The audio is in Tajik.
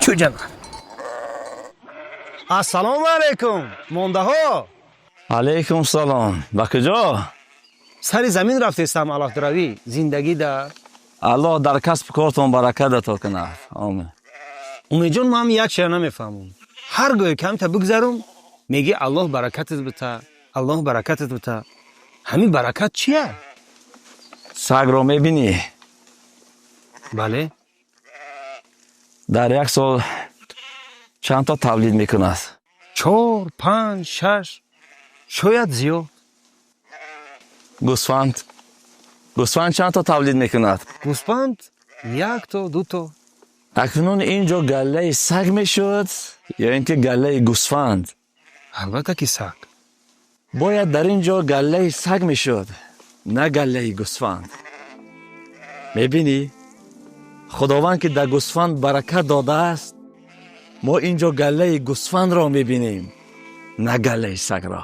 Чӯҷана. Ассалому алайкум, мондаҳо. Алайкум салом. Ба куҷо? Сари замин рафтестам, алафдаравӣ, зиндагӣ да. Аллоҳ дар касбу кортон баракат ато кунад. Омин. Умедҷон, ман як чиз намефаҳмам. Ҳар гоҳе камта бигзарум, мегӣ: «Аллоҳ баракатат бита, Аллоҳ баракатат бита». Ҳамин баракат чия? Сагро мебинӣ? Бале. Дар як сол чанд то тавлид мекунад? Чор, панҷ, шаш, шояд зиёд. Гӯсфанд, гӯсфанд чанд то тавлид мекунад? Гӯсфанд як то, ду то. Акнун ин ҷо галлаи саг мешуд ё ин ки галлаи гӯсфанд? Албатта ки саг. Бояд дар ин ҷо галлаи саг мешуд, на галлаи гӯсфанд. Мебинӣ, Худованд ки дар гӯсфанд баракат додааст, мо ин ҷо галлаи гӯсфандро мебинем, на галлаи сагро.